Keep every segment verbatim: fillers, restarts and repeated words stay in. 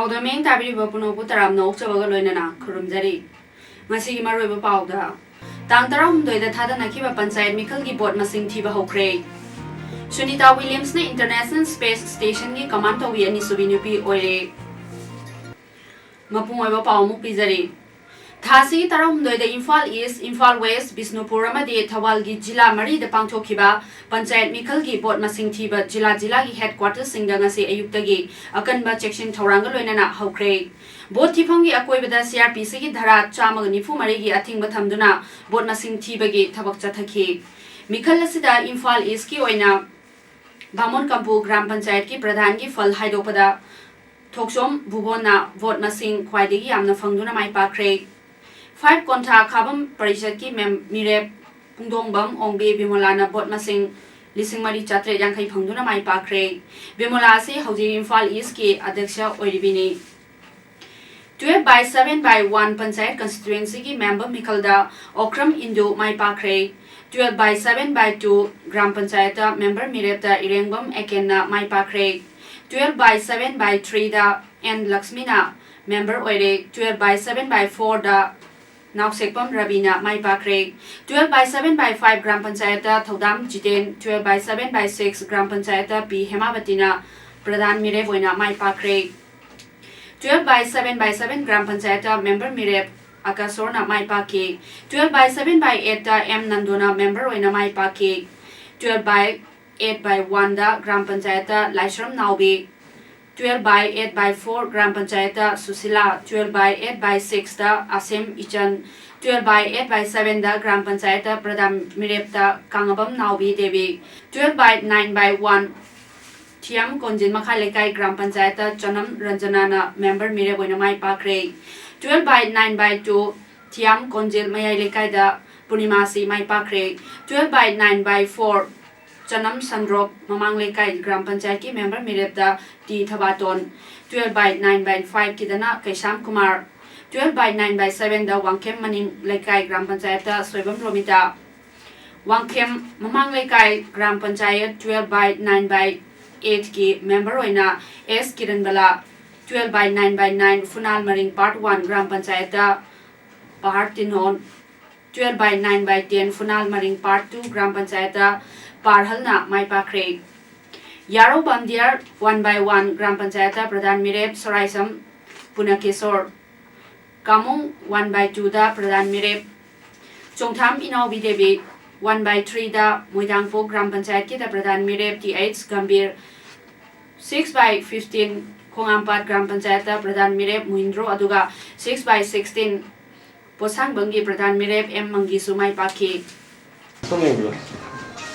ꯄꯥꯎꯗꯝ ꯃꯤꯠꯌꯦꯡ ꯇꯥꯕꯤꯔꯤꯕ ꯄꯨꯝꯅꯃꯛꯄꯨ ꯇꯔꯥꯝꯅ ꯑꯣꯛꯆꯕꯒ ꯂꯣꯏꯅꯅ ꯈꯨꯔꯨꯝꯖꯔꯤ꯫ ꯉꯁꯤꯒꯤ ꯃꯔꯨꯑꯣꯏꯕ ꯄꯥꯎꯗ, ꯇꯥꯡ ꯇꯔꯥꯍꯨꯝꯗꯣꯏꯗ ꯊꯥꯗꯅꯈꯤꯕ ꯄꯟꯆꯥꯌꯠ ꯃꯤꯈꯜꯒꯤ ꯚꯣꯠ ꯃꯁꯤꯡ ꯊꯤꯕ ꯍꯧꯈ꯭ꯔꯦ꯫ ꯁꯨꯅꯤꯇꯥ ꯋꯤꯂꯤꯌꯝꯁꯅ International Space Stationꯒꯤ command ꯇꯧꯕꯤ ꯑꯅꯤꯁꯨꯕꯤ ꯅꯨꯄꯤ ꯑꯣꯏꯔꯦ꯫ ꯃꯄꯨꯡ ꯑꯣꯏꯕ ꯄꯥꯎ ꯑꯃꯨꯛ ꯄꯤꯖꯔꯤ꯫ ꯊꯥ ꯑꯁꯤꯒꯤ ꯇꯔꯥꯍꯨꯝꯗꯣꯏꯗ ꯏꯝꯐꯥꯜ ꯏꯁ꯭ꯠ, ꯏꯝꯐꯥꯜ ꯋꯦꯁ꯭ꯠ, ꯕꯤꯁꯅꯨꯄꯨꯔ ꯑꯃꯗꯤ ꯊꯧꯕꯥꯜꯒꯤ ꯖꯤꯂꯥ ꯃꯔꯤꯗ ꯄꯥꯡꯊꯣꯛꯈꯤꯕ ꯄꯟꯆꯥꯌꯠ ꯃꯤꯈꯜꯒꯤ ꯚꯣꯠ ꯃꯁꯤꯡ ꯊꯤꯕ ꯖꯤꯂꯥ ꯖꯤꯂꯥꯒꯤ headquarterꯁꯤꯡꯗ ꯉꯁꯤ ꯑꯌꯨꯛꯇꯒꯤ ꯑꯀꯟꯕ ꯆꯦꯛꯁꯤꯟ ꯊꯧꯔꯥꯡꯒ ꯂꯣꯏꯅꯅ ꯍꯧꯈ꯭ꯔꯦ꯫ ꯚꯣꯠ ꯊꯤꯐꯝꯒꯤ ꯑꯀꯣꯏꯕꯗ CRPCꯒꯤ ꯙꯥꯔꯥ ꯆꯥꯝꯃꯒ ꯅꯤꯐꯨ ꯃꯔꯤꯒꯤ ꯑꯊꯤꯡꯕ ꯊꯝꯗꯨꯅ ꯚꯣꯠ ꯃꯁꯤꯡ ꯊꯤꯕꯒꯤ ꯊꯕꯛ ꯆꯠꯊꯈꯤ꯫ ꯃꯤꯈꯜ ꯑꯁꯤꯗ ꯏꯝꯐꯥꯜ ꯏꯁ꯭ꯠꯀꯤ ꯑꯣꯏꯅ ꯕꯥꯃꯣꯟ ꯀꯝꯄꯨ ꯒ꯭ꯔꯥꯝ ꯄꯟꯆꯥꯌꯠꯀꯤ ꯄ꯭ꯔꯙꯥꯟꯒꯤ ꯐꯜ ꯍꯥꯏꯗꯣꯛꯄꯗ ꯊꯣꯛꯆꯣꯝ ꯚꯨꯕꯣꯟꯅ ꯚꯣꯠ ꯃꯁꯤꯡ ꯈ꯭ꯋꯥꯏꯗꯒꯤ ꯌꯥꯝꯅ ꯐꯪꯗꯨꯅ ꯃꯥꯏ ꯄꯥꯛꯈ꯭ꯔꯦ꯫ ꯐꯥꯏꯚ ꯀꯣꯟꯊꯥ ꯈꯥꯕꯝ ꯄꯔꯤꯁꯠꯀꯤ ꯃꯦꯝ-, ꯃꯤꯔꯦꯞ ꯄꯨꯡꯗꯣꯡꯕꯝ ꯑꯣꯡꯕꯤ ꯕꯤꯃꯣꯂꯥꯅ ꯚꯣꯠ ꯃꯁꯤꯡ ꯂꯤꯁꯤꯡ ꯃꯔꯤ ꯆꯥꯇ꯭ꯔꯦꯠ ꯌꯥꯡꯈꯩ ꯐꯪꯗꯨꯅ ꯃꯥꯏ ꯄꯥꯛꯈ꯭ꯔꯦ꯫ ꯕꯤꯃꯣꯂꯥ ꯑꯁꯤ ꯍꯧꯖꯤꯛ ꯏꯝꯐꯥꯜ ꯏꯁ꯭ꯠꯀꯤ ꯑꯗ꯭ꯌꯛꯁ ꯑꯣꯏꯔꯤꯕꯤꯅꯤ꯫ Twelve by seven by one panchayat constituencyꯒꯤ ꯃꯦꯝꯕꯔ ꯃꯤꯈꯜꯗ ꯑꯣꯀ꯭ꯔꯝ ꯏꯟꯗꯨ ꯃꯥꯏ ꯄꯥꯛꯈ꯭ꯔꯦ꯫ Twelve by seven by two ꯒ꯭ꯔꯥꯝ ꯄꯟꯆꯥꯌꯠꯇ ꯃꯦꯝꯕꯔ ꯃꯤꯔꯦꯞꯇ ꯏꯔꯦꯡꯕꯝ ꯑꯦꯀꯦꯟꯅ ꯃꯥꯏ ꯄꯥꯛꯈ꯭ꯔꯦ꯫ Twelve by seven by threeꯗ ꯑꯦꯟ ꯂꯛꯁꯃꯤꯅ ꯃꯦꯝꯕꯔ ꯑꯣꯏꯔꯦ꯫ Twelve by seven by fourꯗ ꯅꯥꯎꯁꯦꯛꯄꯝ ꯔꯕꯤꯅ ꯃꯥꯏ ꯄꯥꯛꯈ꯭ꯔꯦ꯫ Twelve by seven by five ꯒ꯭ꯔꯥꯝ ꯄꯟꯆꯥꯌꯠꯇ Thoudam Jiten, twelve by seven by six ꯒ꯭ꯔꯥꯝ ꯄꯟꯆꯥꯌꯠꯇ ꯄꯤ ꯍꯦꯃꯥꯕꯇꯤꯅ ꯄ꯭ꯔꯙꯥꯟ ꯃꯤꯔꯦꯞ ꯑꯣꯏꯅ ꯃꯥꯏ ꯄꯥꯛꯈ꯭ꯔꯦ꯫ Twelve by seven by seven ꯒ꯭ꯔꯥꯝ ꯄꯟꯆꯥꯌꯠꯇ ꯃꯦꯝꯕꯔ ꯃꯤꯔꯦꯞ ꯑꯀꯥꯁꯣꯔꯅ ꯃꯥꯏ ꯄꯥꯛꯈꯤ꯫ Twelve by seven by eightꯇ ꯑꯦꯝ ꯅꯟꯗꯣꯅ ꯃꯦꯝꯕꯔ ꯑꯣꯏꯅ ꯃꯥꯏ ꯄꯥꯛꯈꯤ꯫ Twelve by eight by oneꯗ ꯒ꯭ꯔꯥꯝ ꯄꯟꯆꯥꯌꯠꯇ Laishram Naobi, twelve by eight by four ꯒ꯭ꯔꯥꯝ ꯄꯟꯆꯥꯌꯠꯇ Sushila, twelve by eight by sixꯇ Asem Ichan, twelve by eight by sevenꯗ ꯒ꯭ꯔꯥꯝ ꯄꯟꯆꯥꯌꯠꯇ ꯄ꯭ꯔꯙꯥꯟ ꯃꯤꯔꯦꯞꯇ Kangabam Naobi Devi, twelve by nine by one ꯊꯤꯌꯥꯝ ꯀꯣꯟꯖꯤꯟ ꯃꯈꯥ ꯂꯩꯀꯥꯏ ꯒ꯭ꯔꯥꯝ ꯄꯟꯆꯥꯌꯠꯇ ꯆꯅꯝ ꯔꯟꯖꯅꯥꯅ ꯃꯦꯝꯕꯔ ꯃꯤꯔꯦꯞ ꯑꯣꯏꯅ ꯃꯥꯏ ꯄꯥꯛꯈ꯭ꯔꯦ꯫ Twelve by nine by two, ꯊꯤꯌꯥꯝ ꯀꯣꯟꯖꯦꯜ ꯃꯌꯥꯏ ꯂꯩꯀꯥꯏꯗ ꯄꯨꯔꯅꯤꯃꯥꯁꯤ ꯃꯥꯏ ꯄꯥꯛꯈ꯭ꯔꯦ꯫ Twelve by nine by four, ꯆꯅꯝ ꯁꯟꯗ꯭ꯔꯣꯞ ꯃꯃꯥꯡ ꯂꯩꯀꯥꯏ ꯒ꯭ꯔꯥꯝ ꯄꯟꯆꯥꯌꯠꯀꯤ ꯃꯦꯝꯕꯔ ꯃꯤꯔꯦꯞꯇ T Thabaton, twelve by nine by five ꯀꯤꯗꯅ Keisham Kumar, twelve by nine by seven ꯗ ꯋꯥꯡꯈꯦꯝ ꯃꯅꯤꯡ ꯂꯩꯀꯥꯏ ꯒ꯭ꯔꯥꯝ ꯄꯟꯆꯥꯌꯠꯇ ꯁꯣꯏꯕꯝ ꯔꯣꯃꯤꯇꯥ, ꯋꯥꯡꯈꯦꯝ ꯃꯃꯥꯡ ꯂꯩꯀꯥꯏ ꯒ꯭ꯔꯥꯝ panchayat twelve by nine by eight ꯀꯤ ꯃꯦꯝꯕꯔ ꯑꯣꯏꯅ ꯑꯦꯁ ꯀꯤꯔꯟꯕꯂꯥ, twelve by nine by nine Phunal Maring part one ꯒ꯭ꯔꯥꯝ ꯄꯟꯆꯥꯌꯠꯇ Pahar Tinhon, twelve by nine by ten Phunal Maring part two ꯒ꯭ꯔꯥꯝ ꯄꯟꯆꯥꯌꯠꯇ ꯄꯥꯔꯍꯜꯅ ꯃꯥꯏ ꯄꯥꯛꯈ꯭ꯔꯦ꯫ ꯌꯥꯔꯧ ꯕꯥꯝꯗꯤꯌꯥꯔ one by one ꯒ꯭ꯔꯥꯝ ꯄꯟꯆꯥꯌꯠꯇ ꯄ꯭ꯔꯙꯥꯟ ꯃꯤꯔꯦꯞ ꯁꯣꯔꯥꯏꯁꯝ ꯄꯨꯅꯀꯦꯁꯣꯔ, ꯀꯥꯃꯨꯡ one by two ꯗ ꯄ꯭ꯔꯙꯥꯟ ꯃꯤꯔꯦꯞ Chongtham Inaobi Devi, one by three ꯗ ꯃꯣꯏꯗꯥꯡꯄꯣꯛ ꯒ꯭ꯔꯥꯝ ꯄꯟꯆꯥꯌꯠꯀꯤꯗ ꯄ꯭ꯔꯙꯥꯟ ꯃꯤꯔꯦꯞ T H Gambhir, six by fifteen Khongampat ꯒ꯭ꯔꯥꯝ ꯄꯟꯆꯥꯌꯠꯇ ꯄ꯭ꯔꯙꯥꯟ ꯃꯤꯔꯦꯞ ꯃꯨꯍꯤꯟꯗ꯭ꯔꯣ, ꯑꯗꯨꯒ six by sixteen ꯄꯣꯠꯁꯥꯡꯕꯝꯒꯤ ꯄ꯭ꯔꯙꯥꯟ ꯃꯤꯔꯦꯞ ꯑꯦꯝ ꯃꯪꯒꯤꯁꯨ ꯃꯥꯏ ꯄꯥꯛꯈꯤ꯫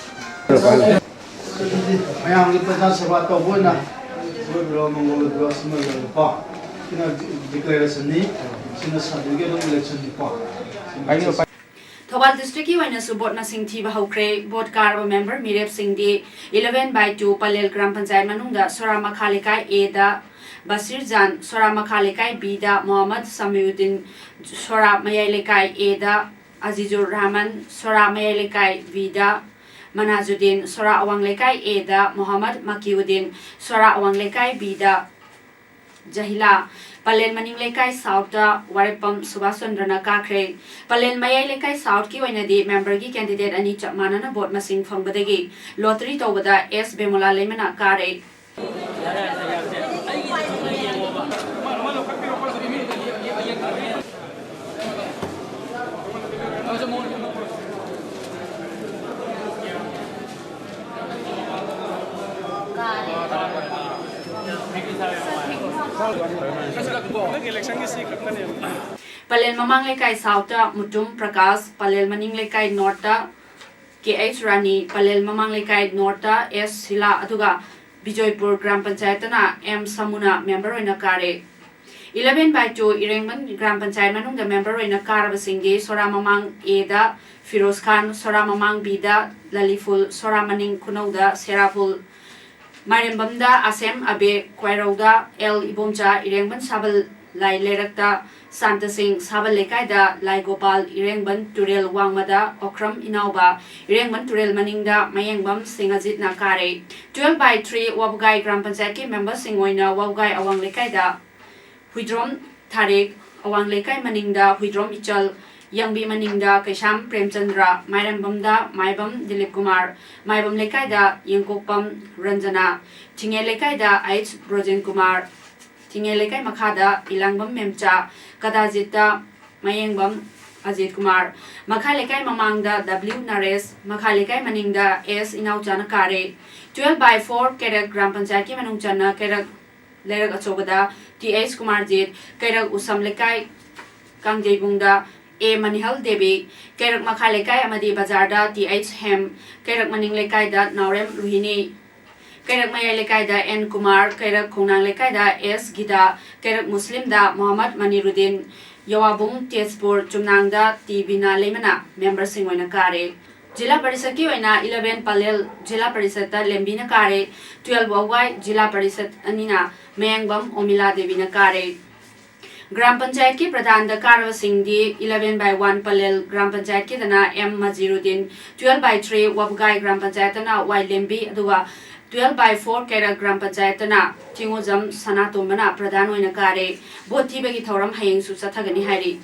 ꯃꯌꯥꯝꯒꯤ ꯄ꯭ꯔꯖꯥ ꯁꯦꯕꯥ ꯇꯧꯕ ꯑꯣꯏꯅ ꯑꯣꯏꯕꯤꯔꯣ, ꯃꯪꯒꯣꯜ ꯑꯣꯏꯕꯤꯔꯣ, ꯑꯁꯤꯃ ꯂꯩꯔꯦꯀꯣ꯫ ꯁꯤꯅ declaration ꯅꯤ, ꯁꯤꯅ certificate of election ꯅꯤꯀꯣ꯫ Thoubal district ꯀꯤ ꯑꯣꯏꯅꯁꯨ vote ꯃꯁꯤꯡ ꯊꯤꯕ ꯍꯧꯈ꯭ꯔꯦ꯫ Vote ꯀꯥꯔꯕ ꯃꯦꯝꯕꯔ ꯃꯤꯔꯦꯞꯁꯤꯡꯗꯤ eleven by two ꯄꯂꯦꯜ ꯒ꯭ꯔꯥꯝ ꯄꯟꯆꯥꯌꯠ ꯃꯅꯨꯡꯗ ꯁꯣꯔꯥ ꯃꯈꯥ ꯂꯩꯀꯥꯏ A ꯗ ꯕꯁꯤꯔ ꯖꯥꯟ, ꯁꯣꯔꯥ ꯃꯈꯥ ꯂꯩꯀꯥꯏ B ꯗ ꯃꯣꯍꯝꯃꯗ ꯁꯃꯤꯎꯗꯤꯟ, ꯁꯣꯔꯥ ꯃꯌꯥꯏ ꯂꯩꯀꯥꯏ A ꯗ ꯑꯖꯤꯖꯨꯔ ꯔꯍꯃꯟ, ꯁꯣꯔꯥ ꯃꯌꯥꯏ ꯂꯩꯀꯥꯏ B ꯗ ꯃꯅꯥꯖꯨꯗꯤꯟ, ꯁꯣꯔꯥ ꯑꯋꯥꯡ ꯂꯩꯀꯥꯏ A ꯗ ꯃꯣꯍꯝꯃꯗ ꯃꯀꯤꯎꯗꯤꯟ, ꯁꯣꯔꯥ ꯑꯋꯥꯡ ꯂꯩꯀꯥꯏ B ꯗ ꯖꯍꯤꯂꯥ, ꯄꯂꯦꯜ ꯃꯅꯤꯡ ꯂꯩꯀꯥꯏ South ꯇ ꯋꯥꯔꯦꯞꯄꯝ ꯁꯨꯕꯥꯁ ꯆꯟꯗ꯭ꯔꯅ ꯀꯥꯈ꯭ꯔꯦ꯫ ꯄꯂꯦꯜ ꯃꯌꯥꯏ ꯂꯩꯀꯥꯏ South ꯀꯤ ꯑꯣꯏꯅꯗꯤ ꯃꯦꯝꯕꯔꯒꯤ candidate ꯑꯅꯤ ꯆꯞ ꯃꯥꯟꯅꯅ vote ꯃꯁꯤꯡ ꯐꯪꯕꯗꯒꯤ lottery ꯇꯧꯕꯗ ꯑꯦꯁ ꯕꯦꯃꯣꯂꯥ ꯂꯩꯃꯅ ꯀꯥꯔꯦ꯫ ꯄꯂꯦꯜ ꯃꯃꯥꯡ ꯂꯩꯀꯥꯏ South ꯇ ꯃꯨꯇꯨꯝ ꯄ꯭ꯔꯀꯥꯁ, ꯄꯂꯦꯜ ꯃꯅꯤꯡ ꯂꯩꯀꯥꯏ North ꯇ ꯀꯦ ꯑꯩꯆ ꯔꯥꯅꯤ, ꯄꯂꯦꯜ ꯃꯃꯥꯡ ꯂꯩꯀꯥꯏ North ꯇ ꯑꯦꯁ ꯁꯤꯂꯥ, ꯑꯗꯨꯒ ꯕꯤꯖꯣꯏꯄꯨꯔ ꯒ꯭ꯔꯥꯝ ꯄꯟꯆꯥꯌꯠꯇꯅ ꯑꯦꯝ ꯁꯃꯨꯅ ꯃꯦꯝꯕꯔ ꯑꯣꯏꯅ ꯀꯥꯔꯦ꯫ Eleven by two ꯏꯔꯦꯡꯕꯟ ꯒ꯭ꯔꯥꯝ ꯄꯟꯆꯥꯌꯠ ꯃꯅꯨꯡꯗ ꯃꯦꯝꯕꯔ ꯑꯣꯏꯅ ꯀꯥꯔꯕꯁꯤꯡꯗꯤ ꯁꯣꯔꯥ ꯃꯃꯥꯡ Aꯗ ꯐꯤꯔꯣꯖ ꯈꯥꯟ, ꯁꯣꯔꯥ ꯃꯃꯥꯡ Bꯗ ꯂꯂꯤꯐꯨꯜ, ꯁꯣꯔꯥ ꯃꯅꯤꯡ ꯈꯨꯅꯧꯗ ꯁꯦꯔꯥꯐꯨꯜ, ꯃꯥꯏꯔꯦꯝꯕꯝꯗ ꯑꯁꯦꯝ ꯑꯕꯦ, ꯈ꯭ꯋꯥꯏꯔꯧꯗ ꯑꯦꯜ ꯏꯕꯣꯝꯆꯥ, ꯏꯔꯦꯡꯕꯟ ꯁꯥꯕꯜ ꯂꯥꯏ ꯂꯩꯔꯛꯇ ꯁꯥꯟꯇ ꯁꯤꯡ, ꯁꯥꯕꯜ ꯂꯩꯀꯥꯏꯗ ꯂꯥꯏ ꯒꯣꯄꯥꯜ, ꯏꯔꯦꯡꯕꯟ ꯇꯨꯔꯦꯜ ꯋꯥꯡꯃꯗ ꯑꯣꯀ꯭ꯔꯝ ꯏꯅꯥꯎꯕ, ꯏꯔꯦꯡꯕꯟ ꯇꯨꯔꯦꯜ ꯃꯅꯤꯡꯗ ꯃꯌꯦꯡꯕꯝ ꯁꯤꯡ ꯑꯖꯤꯠꯅ ꯀꯥꯔꯦ꯫ Twelve by three Wabagai gram ꯄꯟꯆꯥꯌꯠꯀꯤ ꯃꯦꯝꯕꯔꯁꯤꯡ ꯑꯣꯏꯅ ꯋꯥꯕꯒꯥꯏ ꯑꯋꯥꯡ ꯂꯩꯀꯥꯏꯗ ꯍꯨꯏꯗ꯭ꯔꯣꯝ ꯊꯥꯔꯦꯛ, ꯑꯋꯥꯡ ꯂꯩꯀꯥꯏ ꯃꯅꯤꯡꯗ ꯍꯨꯏꯗ꯭ꯔꯣꯝ ꯏꯆꯜ, ꯌꯥꯡꯕꯤ ꯃꯅꯤꯡꯗ ꯀꯩꯁꯥꯝ ꯄ꯭ꯔꯦꯝꯆꯟꯗ꯭ꯔ, ꯃꯥꯏꯔꯦꯝꯕꯝꯗ ꯃꯥꯏꯕꯝ ꯗꯤꯂꯤꯞ ꯀꯨꯃꯥꯔ, ꯃꯥꯏꯕꯝ ꯂꯩꯀꯥꯏꯗ ꯌꯦꯡꯀꯣꯛꯄꯝ ꯔꯟꯖꯅꯥ, ꯊꯤꯡꯉꯦ ꯂꯩꯀꯥꯏꯗ ꯑꯩꯆ ꯕ꯭ꯔꯣꯖꯦꯟ ꯀꯨꯃꯥꯔ, ꯊꯤꯡꯉꯦ ꯂꯩꯀꯥꯏ ꯃꯈꯥꯗ ꯏꯂꯥꯡꯕꯝ ꯃꯦꯝꯆꯥ, ꯀꯗꯥꯖꯤꯠꯇ ꯃꯌꯦꯡꯕꯝ ꯑꯖꯤꯠ ꯀꯨꯃꯥꯔ, ꯃꯈꯥ ꯂꯩꯀꯥꯏ ꯃꯃꯥꯡꯗ ꯗꯕ꯭ꯂꯤꯎ ꯅꯔꯦꯁ, ꯃꯈꯥ ꯂꯩꯀꯥꯏ ꯃꯅꯤꯡꯗ ꯑꯦꯁ ꯏꯅꯥꯎꯆꯥꯅ ꯀꯥꯔꯦ꯫ Twelve by four Keirak gram ꯄꯟꯆꯥꯌꯠꯀꯤ ꯃꯅꯨꯡ ꯆꯟꯅ ꯀꯩꯔꯛ ꯂꯩꯔꯛ ꯑꯆꯧꯕꯗ ꯇꯤ ꯑꯩꯆ ꯀꯨꯃꯥꯔꯖꯤꯠ, ꯀꯩꯔꯛ ꯎꯁꯝ ꯂꯩꯀꯥꯏ ꯀꯥꯡꯖꯩꯕꯨꯡꯗ ꯑꯦ ꯃꯅꯤꯍꯜ ꯗꯦꯕꯤ, ꯀꯩꯔꯛ ꯃꯈꯥ ꯂꯩꯀꯥꯏ ꯑꯃꯗꯤ ꯕꯖꯥꯔꯗ ꯇꯤ ꯑꯩꯆ ꯍꯦꯝ, ꯀꯩꯔꯛ ꯃꯅꯤꯡ ꯂꯩꯀꯥꯏꯗ ꯅꯥꯎꯔꯦꯝ ꯔꯨꯍꯤꯅꯤ, ꯀꯩꯔꯛ ꯃꯌꯥꯏ ꯂꯩꯀꯥꯏꯗ ꯑꯦꯟ ꯀꯨꯃꯥꯔ, ꯀꯩꯔꯛ ꯈꯣꯡꯅꯥꯡ ꯂꯩꯀꯥꯏꯗ ꯑꯦꯁ ꯒꯤꯗꯥ, ꯀꯩꯔꯛ ꯃꯨꯁꯂꯤꯝꯗ ꯃꯣꯍꯝꯃꯗ ꯃꯅꯤꯔꯨꯗꯤꯟ, ꯌꯋꯥꯕꯨꯡ ꯇꯦꯖꯄꯨꯔ ꯆꯨꯝꯅꯥꯡꯗ ꯇꯤ ꯕꯤꯅꯥ ꯂꯩꯃꯅ ꯃꯦꯝꯕꯔꯁꯤꯡ ꯑꯣꯏꯅ ꯀꯥꯔꯦ꯫ ꯖꯤꯂꯥ ꯄꯔꯤꯁꯠꯀꯤ ꯑꯣꯏꯅ eleven ꯄꯂꯦꯜ ꯖꯤꯂꯥ ꯄꯔꯤꯁꯠꯇ ꯂꯦꯝꯕꯤꯅ ꯀꯥꯔꯦ, twelve ꯋꯥꯎꯒꯥꯏ ꯖꯤꯂꯥ ꯄꯔꯤꯁꯠ ꯑꯅꯤꯅ ꯃꯌꯥꯡꯕꯝ ꯑꯣꯃꯤꯂꯥ ꯗꯦꯕꯤꯅ ꯀꯥꯔꯦ꯫ ꯒ꯭ꯔꯥꯝ ꯄꯟꯆꯥꯌꯠꯀꯤ ꯄ꯭ꯔꯙꯥꯟꯗ ꯀꯥꯔꯕꯁꯤꯡꯗꯤ eleven by one ꯄꯂꯦꯜ ꯒ꯭ꯔꯥꯝ ꯄꯟꯆꯥꯌꯠꯀꯤꯗꯅ M Majiruddin, twelve by three Wabagai ꯒ꯭ꯔꯥꯝ ꯄꯟꯆꯥꯌꯠꯇꯅ ꯋꯥꯏ ꯂꯦꯝꯕꯤ, ꯑꯗꯨꯒ twelve by four ꯀꯩꯔꯛ ꯒ꯭ꯔꯥꯝ ꯄꯟꯆꯥꯌꯠꯇꯅ ꯊꯤꯡꯉꯨꯖꯝ ꯁꯅꯥꯇꯣꯝꯕꯅ ꯄ꯭ꯔꯙꯥꯟ ꯑꯣꯏꯅ ꯀꯥꯔꯦ꯫ ꯚꯣꯠ ꯊꯤꯕꯒꯤ ꯊꯧꯔꯝ ꯍꯌꯦꯡꯁꯨ ꯆꯠꯊꯒꯅꯤ ꯍꯥꯏꯔꯤ꯫